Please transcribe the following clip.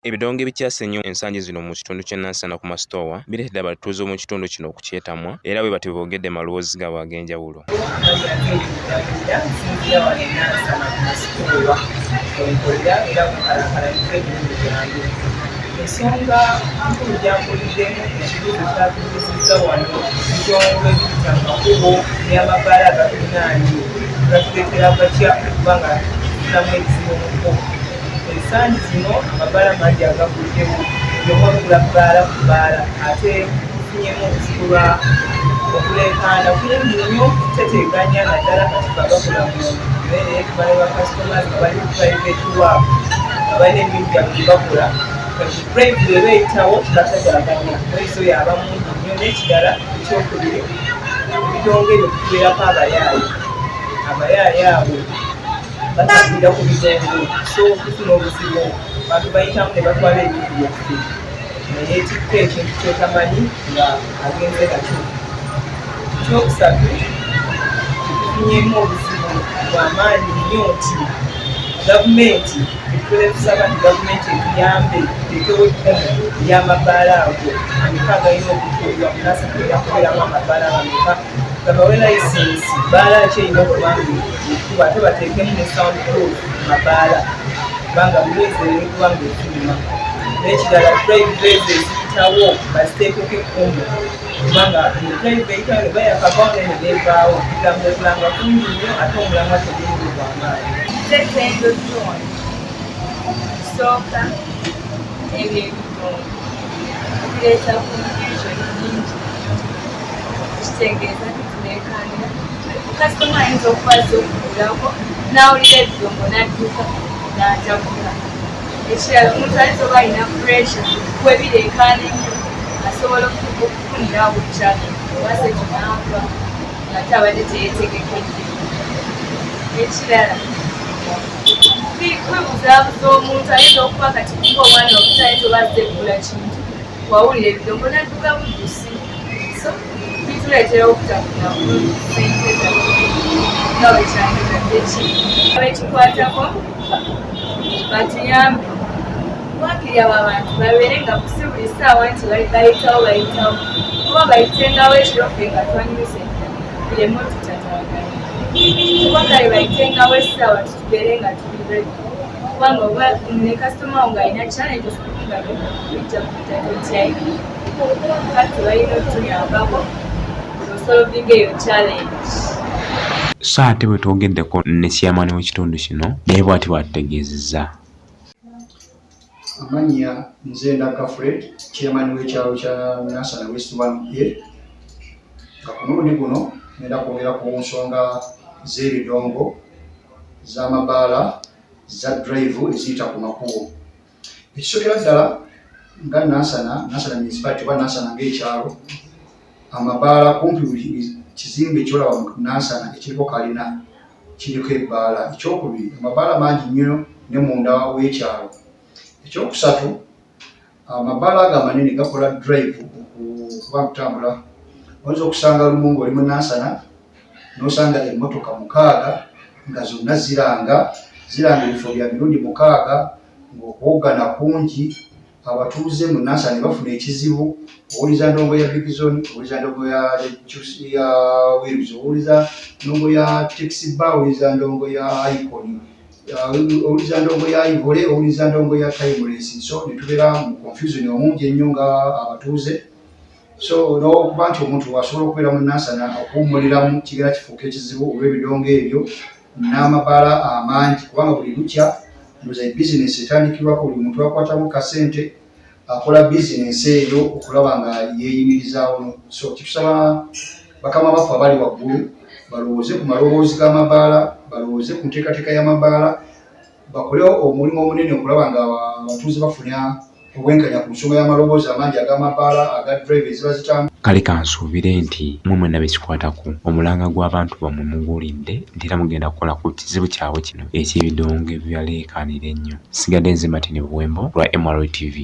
Ebidongo ebikyase ennyo ensangi zino mu kitundu ky'e Nansana ku masitoowa bireetedde abatuuze mu kitundu kino okukyetamwa era bwe batyo boogedde maloboozi gaabwe ag'enjawulo. Ensonga enkulu gyambuliddemu ekibuuzo kyatubuuzizza wano ebidongo ebiyita mu makubo n'amabaala agatulinaanye gatuleetera gatya okuba nga tufunamu ebizibu mu kkubo. Ensangi zino amabaala mangi agaguddewo, buli omu agula bbaala ku bbaala ate tufunyemu obuzibu lwa okuleekaana kungi nnyo, kuteteeganya naddala kati ffe abakola mu mmere tuba ne bakasitoma nga bali ku private work nga balina emirimu gyabwe gye bakola kati drive bw'eba eyitawo batataganya noise oyo aba mungi nnyo. N'ekirala ekyokubiri ebidongo ebyo kubeerako abayaaye, abayaaye abo batambulira ku bidongo so tufuna obuzibu abantu bayitamu ne batwala ebintu byaffe neyeetikka ekintu kyotamanyi nga agenze nakyo. Ekyokusatu tufunyemu obuzibu bwamaanyi nnyo nti gavumenti etubeere tusaba nti gavumenti etuyambe eteekewo ekkomo ery'amabaala ago ameka agalina okutuulwa munasa tugenda kubeeramu amabaala ameka babawe layisinsi bbaala ki erina okuba nga ekuba ate bateekemu ne sound proof mu mabaala kubanga noise erina okuba nga efuluma. N'ekirala drive ezo eziyitawo baziteekeko ekkomo kubanga drive eyitawo ne bayakavaawo naye ne beevaawo kugamba okulanga kungi nnyo ate omulamwa teguli gw'amaanyi. Nze Tendo John. Kisooka ebyo ebidongo bireeta confusion nyingi nnyo. Kitegeeza nti tuleekaanira kasitoma ayinza okuba azze okugulako n'awulira ebidongo n'adduka n'atagula. Ekirala omuntu ayinza oba alina pressure we bireekaana ennyo asobola okufunirawo challenge oba se kinaafa ate abadde teyeetegekedde. Ekirala kwebuzaabuza omuntu ayinza okuba kati ng'omwana omuto ayinza oba azze kugula kintu wawulira ebidongo n'adduka buddusi so bituleetera obutafuna bulungi ssente zaffe nga bwe kyandibadde kiri. Abekikwatako batuyambe wakiri abo abantu babeere nga si buli ssaawa nti bayitawo bayitawo oba bayitengawo ekiro ffe nga twanyuse dda bireme otutataaganya oba kale bayitengawo essaawa tubeere nga tuli ready kubanga oba ne kasitoma wo ng'alina challenge osobola nga bijja kuyita totyayi kati balina otuyambako osolvinga eyo challenge. So ate bwe twogeddeko ne chairman w'ekitundu kino naye bw'ati bw'atutegeezezza. Amannya nze Ndagga Fred, chairman w'ekyalo kya Nansana West 1A nga ku mulundi guno ngenda kwogera ku nsonga z'ebidongo z'amabaala za drive eziyita ku makubo. Ekisookera ddala nga Nansana, Nansana municipality oba Nansana ng'ekyalo, amabaala kumpi buli kizimbe ky'olaba mu Nansana ekiriko kalina kiriko ebbaala. Ekyokubiri, amabaala mangi nnyo ne munda w'ekyalo. Ekyokusatu, amabaala ago amanene gakola drive okuba kutambula. Oyinza okusanga lumu ng'oli mu Nansana n'osanga emmotoka 6 nga zonna ziranga ziranga ebifo bya mirundi 6 ng'okuwoggana kungi. Abatuuze mu Nansana ne bafuna ekizibu, owuliza ndongo ya Big Zone, owuliza ndongo ya ya Wheels, owuliza ndongo ya Taxi Bar, owuliza ndongo ya Icon, owuliza ndongo ya Ivory, owuliza ndongo ya Timeless. So ne tubeera mu confusion omungi ennyo nga abatuuze. So n'okuba nti omuntu asobola okubeera mu Nansana okuwummuliramu kigenda kifuuka ekizibu olw'ebidongo ebyo n'amabaala amangi kubanga buli lukya ndowooza bizinensi etandikirwako buli muntu akwatamu kasente akola bizinensi eyo okulaba nga yeeyimirizaawo. So kitusaba bakama baffe abali waggulu balowooze ku maloboozi g'amabaala, balowooze ku nteekateeka y'amabaala, bakole omulimu omunene okulaba nga abatuuze bafuna obwenkanya ku nsonga y'amaloboozi amangi ag'amabaala aga drive eziba zitambula. Kale kansuubire nti mmwe mwenna bekikwatako omulanga gw'abantu bammwe muguwulidde nti era mugenda kukola ku kizibu kyabwe kino eky'ebidongo ebibaleekaanira ennyo. Nsigadde nze Martin Buwembo lwa MRE TV.